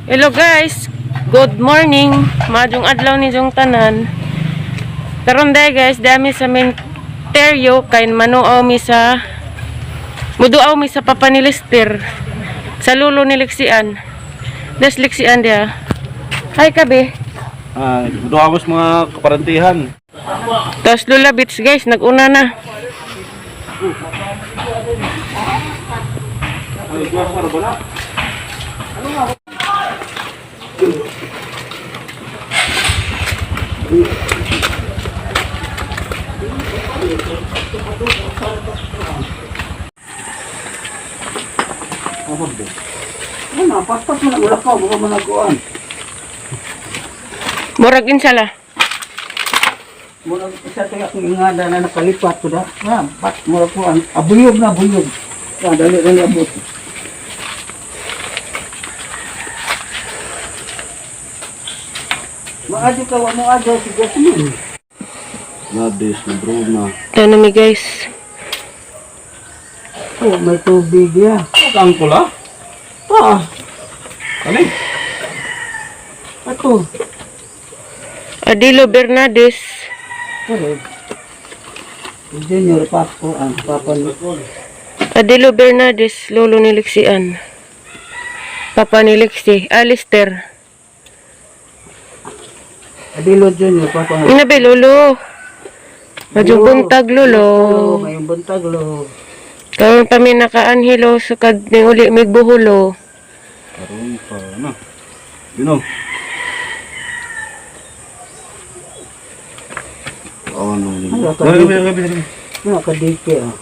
Hello guys, good morning. Maayong adlaw ni jong tanan. Karon day guys, dami sa Menteryo kay manuaw mi sa muduaw mi sa papa ni Lester. Sa lulo ni Lixian. Des Lixian dia. Hi kabe. Ah, duha mga kaparantihan. Tapos Lula Beach guys, naguna na. Ano, paspas mo na wala ka, baka mo nagkuhan. Murag insala. Murag isa tayo akong ingada na nakalipat ko da. Ha, bat murag kuhan. Abuyog na abuyog. Ah, dali dali abot. Maadyo ka, wa mo adyo si Jasmine. Nades, na bruna. Tana mi guys. Oh, may tubig ya. Ang pula? Pa, Kani? ato. Adilo Bernades. Pero, Junior Papo, ang papa ni Adilo Bernades, lolo ni Lixian. Papa ni Lixi, Alister. Adilo Junior, papa. Inabe lolo. Madyong buntag lolo. May buntag lo. Karon pa mi nakaanhilo sukad ni uli migbuhulo. Karon pa na. Bino. Oh no. Ano, Gabi gabi gabi. gabi. Ano, kadike ah.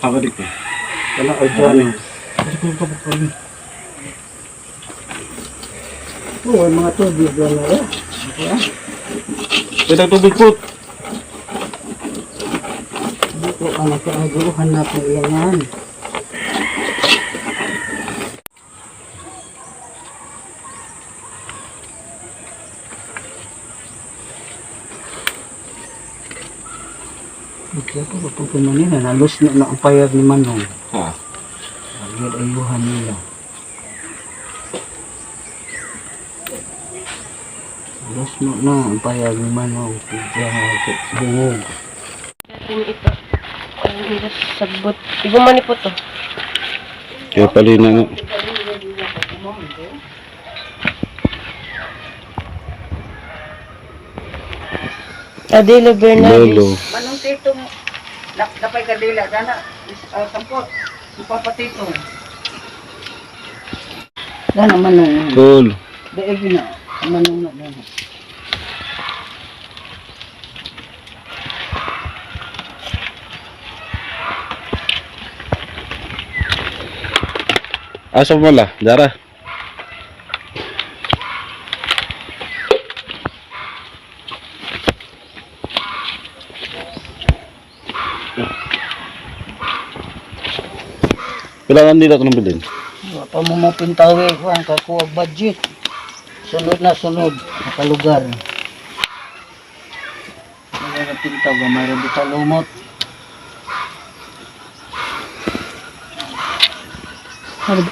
Ah, gabi ko. Kana Arjano. Oh, may mga tubig na eh. Okay. Pwede tubig po. Dito ang nakaaguhan natin iyangan. Okay, ako kung kumanina, nalus na na ang payag ni Manong. Ha. Agad ayuhan nila. Nalus na na ang payag ni Manong. Kaya bungog. Atin ito. Ang ila sabot. Iguma ni po to. Kaya pala na. Adilo Bernades. Lolo. Manong tito, napay kadila, dana, sampot, ipapatito. Dana manong, Cool. daig na, manong na, dana. Asa mo la? Dara. Kailangan nila ito ng bilhin. Wa pa mo mapintawi, kuan kakuha budget. Sunod na sunod, nakalugar. Wala na pintaw, gamay ra buta lumot. Ano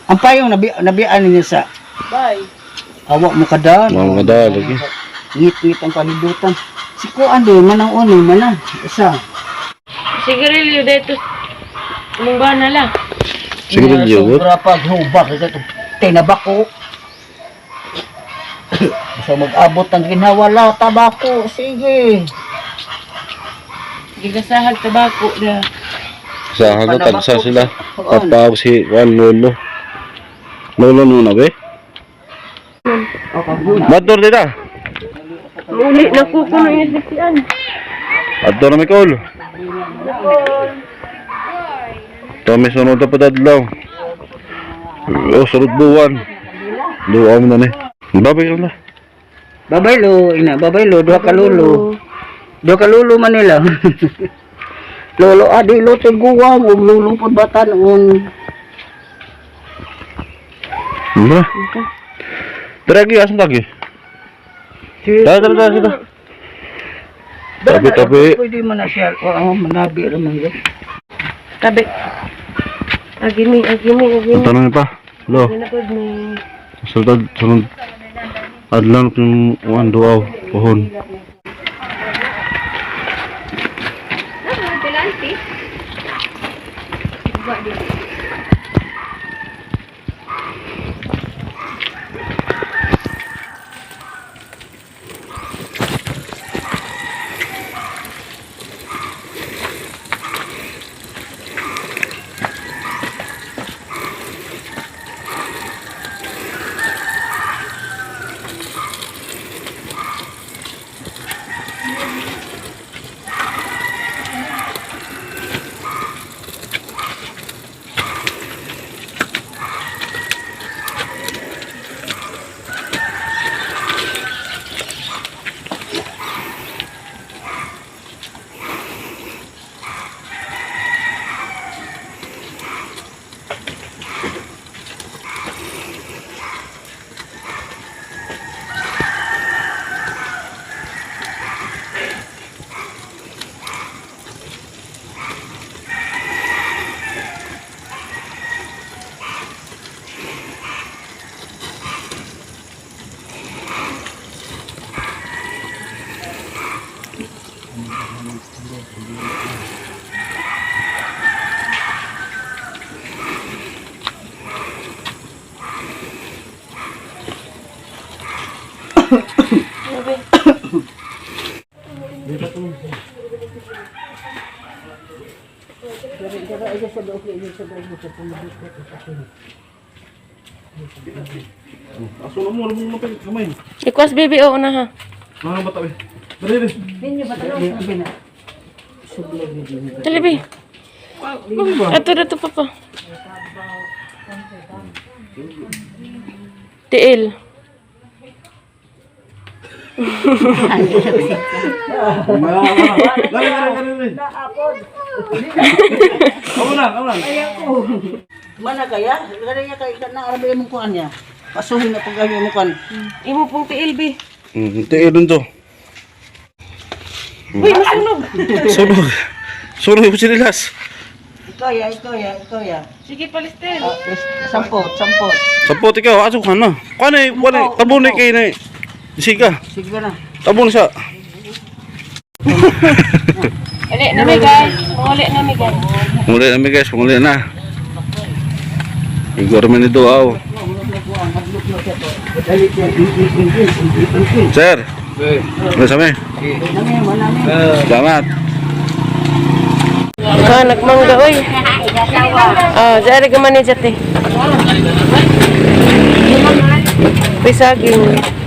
Ang payong nabian ninyo sa Bye. Awa mo kada. Mga kada, lagi. Ngit-ngit ang kalibutan. Si Kuan doon, manang uno, manang. Isa. Sigarilyo dito. Mong bana la. Sigarilyo, what? Sobra pag hubak. Ito, tinabako. Basta mag-abot ang ginawala, tabako. Sige. Gigasahag tabako da. Sa hago tagsa sila. Kapag si Juan Lolo. Lolo nuna be? Mador dita. Uli na kukuno yung Lixian. Adto na may call. Kami sunod na padadlaw. Oh, sunod buwan. Duwa mo na ni. Babay ka na. Babay lo, ina, babay lo, duha ka lolo. Duha ka lolo Manila. Lolo adi lo tiguang ug lolo pud batan-on. Mura. Tara lagi, asan lagi? Tara, tara, tara, tara. Tabi, tabi. Pwede man na siya. Oo, manabi raman yun. Tabi. Agimi, agimi, agimi. Ang tanong niya pa. Lo. Ginapod ni. Sunod sunod adlaw na yung uwan duaw pohon. Aso na mo, mo na kamay. Ikwas baby oo na ha. Mga bata eh. Dali dali. Dali bi. Ato na to papa. Tiil. Dali dali dali dali. Kamu na, kamu na. Mana kaya? Kaya kay kana arabi imong kuan niya. Pasuhin na pag imong kuan. Imo pong tiil bi. Tiil dun to. Uy, masunog. Sunog. Sunog yung sinilas. Ikaw ya, ikaw ya, ikaw ya. Sige, palistin. Sampot, sampot. Sapot ikaw, aso ka na. Kuan eh, kuan eh, tabon eh kay na. Siga, Sige na. tabon siya. Uli na mi guys. Uli na mi guys. Muli na mi guys, muli na. Igor man ito, aw. Sir. Ano sa mi? Salamat. Ka nagmangga oy. Ah, jare ka man ni jate. Pisaging.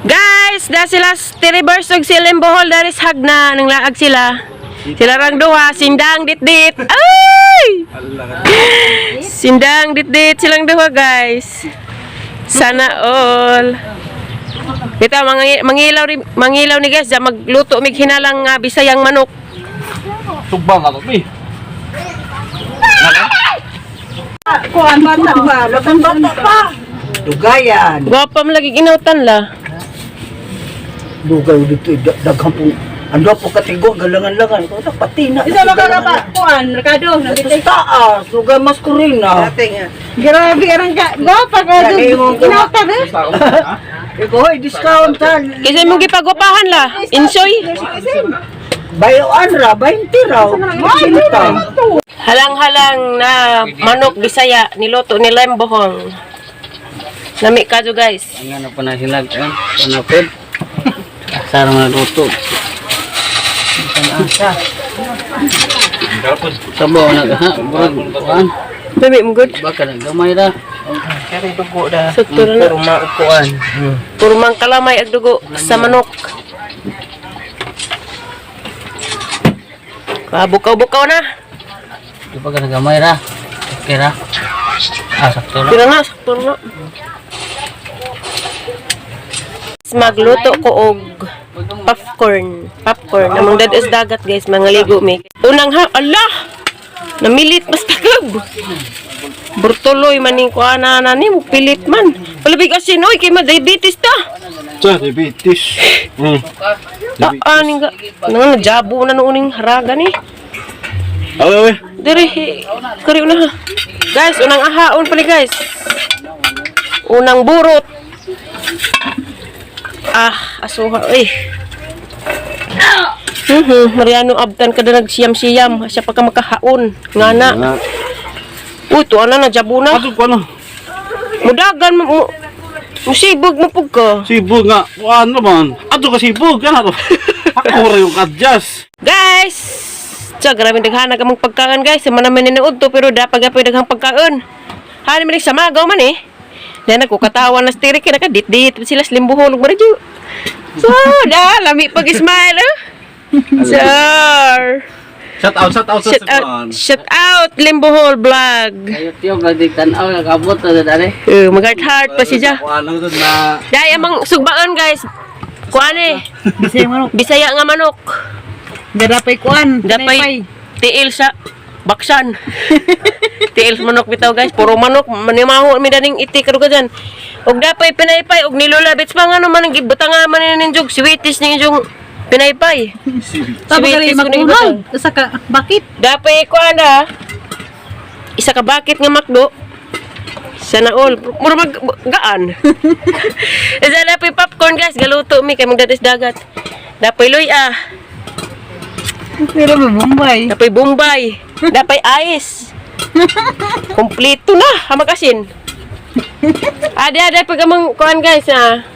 Guys, da sila Tiribers ug si Limbohol daris hagna nang laag sila. Sila rang duha, sindang ditdit. Ay! Sindang ditdit silang duha, guys. Sana all. Kita mga mangilaw ri mangilaw ni guys, magluto mig hinalang nga Bisayang manok. Tugbang ako, mi. Kuan bata pa, laban bata pa. Dugayan. Gwapa man lagi ginautan la. Dugay dito daghan po. Ando po katigo galangan-langan ko pati na. Isa ba kuan, Ricardo, Sa taas, dugay mas kurina. Grabe arang ka. Gwapa ka Kinautan eh. Ikaw hoy, discount ha. Kasi imong gipagwapahan la. Enjoy. Bayoan ra, 20 ra. Cinta. Halang-halang na manok Bisaya niluto ni Lembohol. Nami kadyo guys. Ang ano pa na sila, eh, panapid. Sara mga luto. Sabaw na ka, burag, kuan. Baby, mo good. Baka na gamay ra. Sakto na. Pero maupuan. Puro mang kalamay ag dugo sa manok. Bukaw-bukaw na. Di ba ka na gamay ra? Okay ra. Ah, sakto ra. Tira na, sakto na. Magluto ko og popcorn. Popcorn. Among dad is dagat guys, mga ligo mi. Unang ha, ala! Namilit mas takab. Burtuloy maning ko ana na ni mo pilit man. Palabig asin oy kay ma-diabetes ta. Sa diabetes. Ah, aning ga. Nang jabo na nooning haraga ni. Awe, awe. Diri, kari una ha. Guys, unang ahaon pala, guys. Unang burot. Ah, asuha eh. Mariano abtan ka na nagsiyam-siyam. Siya pa ka makahaon. Nga na. Uy, tuwa na, najabo na. Ato ko ano? Mudagan mo. Musibog mo pug ka. Sibog nga. Ano man? Ato ka sibog. Ano to? Ako ra yung adjust. Guys! Tiyo, grabe daghan ka mong pagkaon, guys. Sama naman ninood to, pero dapat gapoy daghang pagkaon. Hani man sa magaw man eh. Dahil nagkukatawa na stirik, naka dit-dit sila sa limbuhon ug maradyo. So, da, lami pag-smile, eh. Sir! Shout out sa Shout out, shout out, Limbohol Vlog. Ayo tiyo pag tanaw nagabot na dali. Mag-heart heart pa siya. Ano to na Dahil amang sugbaan, guys. Kuan eh. Bisaya manok. Bisaya nga manok. Darapay kuan. Dapay tiil sa baksan. Tiil sa manok bitaw, guys, puro manok manimaho mi daning iti karuga dyan. Og dapay pinaypay og nilula bits pa nga man ang gibutang nga man ni jog sweeties ning jog pinaypay. Tapos kali Sweeties ko ning makulog. ibutang. Usa ka bakit? Dapay ko ana. Isa ka bakit nga makdo. Sana all. Mura mag gaan. Isa dapay popcorn, guys, galuto mi kay magdatis dagat. Dapay luya. Pero mabumbay. Dapay Bombay. Dapay ice. Kompleto na. Hamag asin. Ade, ade, pag amang kuan, guys, ah.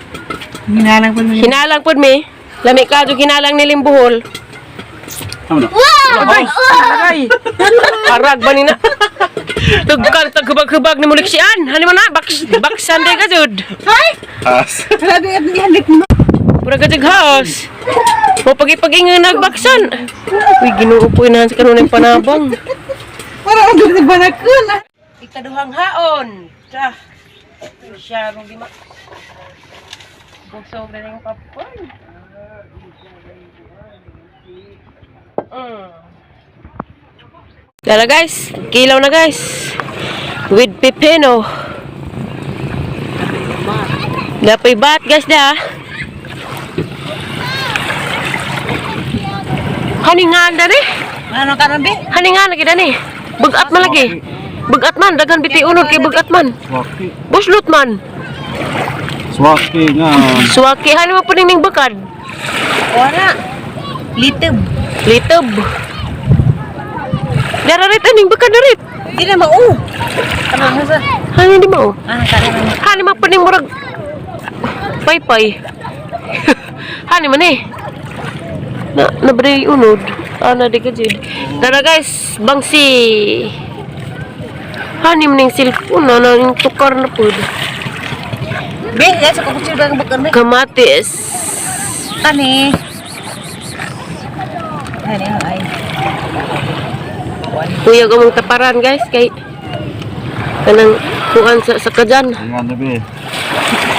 Hinalang po mi. Hinalang pod mi. Lami ka jud hinalang ni Limbuhol. Ano na? Aray! Aray! Arag ba ni na? Tugkan, taghubag-hubag ni muliksian. Hani mo na, baksan day ka jud. As. Grabe at gihandik mo. Pura ka jud house. Mo pagi-pagi nga nagbaksan. Uy, Ginoo po inahan sa kanunay panabang. Para ang dili banakon. Ikaduhang haon. Tah. Siya rong di ma. Busog na yung popcorn. Tara guys, kilaw na, guys. With pepino. Dapoy bat, guys, da. Haningan na ni. Ano ka rambi? Haningan lagi dani. Bugat man lagi. Bugat man daghan biti unod kay bugat man. Swaki. Buslot man. Swaki nga. Suwaki hani mo puning ning bakad. Wala. Litib. Litob. Dararit aning bakad darit. Di na mao. Ano mo sa? Hani di mo. Ano ka rambi? Hani mo puning murag paypay. Hani man eh. Na nabre unod. Ana di ka jud. Tara guys, bangsi. Hani man ning cellphone na na yung tukar na pud. Be, ya sa kukuchil ba ang bakon be? Kamatis. Kani. Ani ay. Kuya among taparan, guys, kay kanang kuan sa kadyan. Nga na be.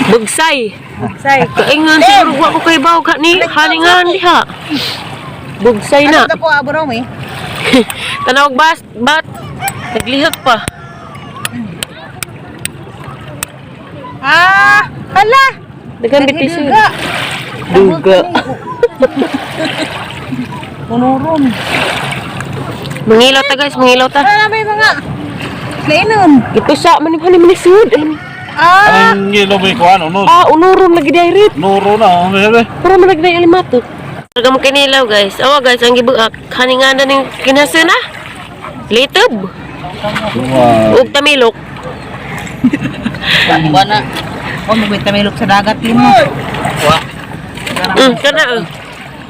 Bugsay. Say. Kaingan siguro wa ko kay baw ka ni haningan diha. Bugsay na. Ano ko abo raw mi? Tanawag bas bat naglihok pa. Ah, hala. Daghan biti siya. Duga. Duga. Unuron. Mangilaw ta, guys, mangilaw ta. Ano may mga Lainon. Gitusa man ni hani man ni sud. Ah, Ang ngilo mo ikuan unod. Ah, unuron lagi direct. Nuro na. Ano be? Para man lagi alimato. Taga mo kinilaw, guys. Awa guys, ang gibuak haningan na ning kinasuna. Litob. Wow. Ug tamilok. Wa na. oh, may tamilok sa dagat limo. Wa. Kana oh.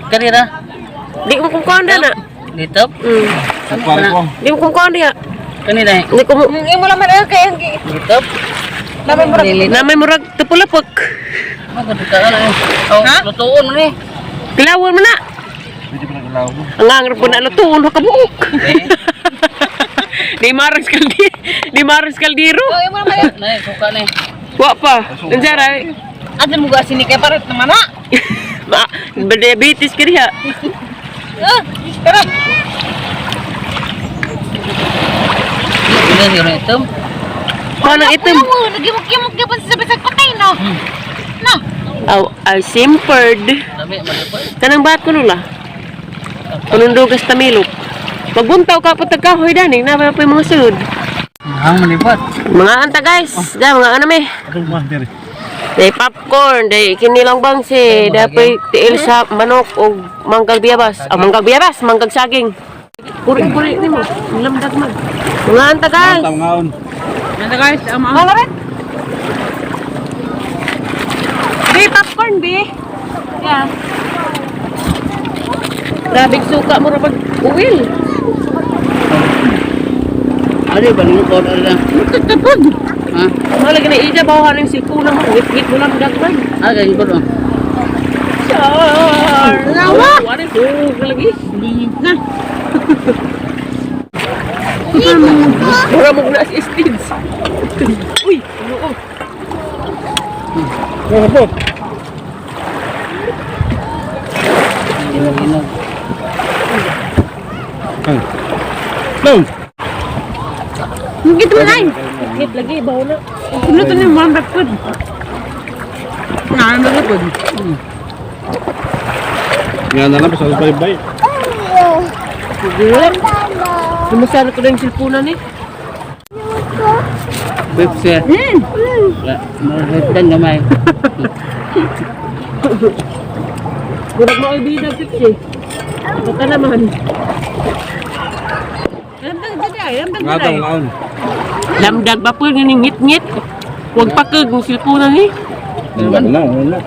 Kanira. Di mo kung kuan na. Dito. Kuan ko. Di mo kung kuan diha. Kanira. Di ko mo Imo laman ay kay ang Dito. laman mo na may murag tupulapok. Maganda na. Oh, lutuon mo ni. Kilawon mo na. Medyo pa naglaw mo. Ang angrap po na lutuon ka buok. Di maras kaldi. Di maras kaldiro. Oh, imo laman. Nay, suka ni. Wa pa. Nandiyan Ato mo gasi ni kay paret naman na. Ma, diabetes ka diha. Ah, tara. Ini siguro ito. Paano itim? Oh, nagimok-gimok gyapon sa bisag patay no. No. Aw, ay simpered. Dami man po. Kanang bat ko nula. Panundugas tamilok. Magbuntaw ka po tagkahoy dani, na pa yung mga sulod. Hang manipat. Mga anta guys, da mga ano mi. Day popcorn, day kinilang bangsi, dapat tiil sa manok o manggag biyabas. Ah, manggag biyabas, manggag saging. Puri-puri nimo, lamdag man. Mga anta guys. Tangaon. Nanda guys, ama. Malapit. Bi, popcorn, bi. Yeah. Grabe suka mo ra pag uwil. Ano ba nung kon ano? Tapod. Ha? Wala gina ija bawa ning siko na mo wit mo lang dagman. Ah, ganyan ko no. Char. Nawa. Wala ko lagi. Na. Mura mo na si Steve. Uy, ano ko? Kapot. Inog. No. Ngit mo na. Wit lagi bawa na. Luto ni mo ang bakod. Na, ang bakod. Nga na lang basta bye-bye. Wala. Lumusano ko na yung silpunan eh. Pepsi. Wala. Mahirap gamay. Murag mo ay bida fix eh. Baka naman. Lamdag dyan, lamdag Nga dyan. tangaon. Lamdag ba po nga ni ngit-ngit? Huwag pakag ng silpunan eh. Wala na, wala.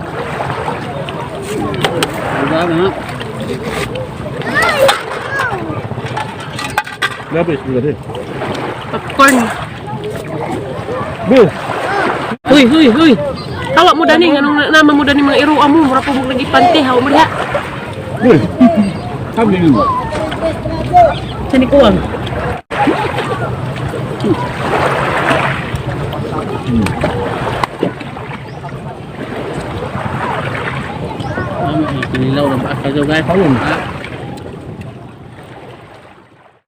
Diba mga? Lapis mo dali. Popcorn. Bu. Huy, huy, huy. Tawa mo dani, anong nama mo dani mga irua mo, mura po mong nagipante, hawa mo diha. Bu. Sabi mo. Sa ni kuwang. Kinilaw na ba kayo guys? Ayun. Ha?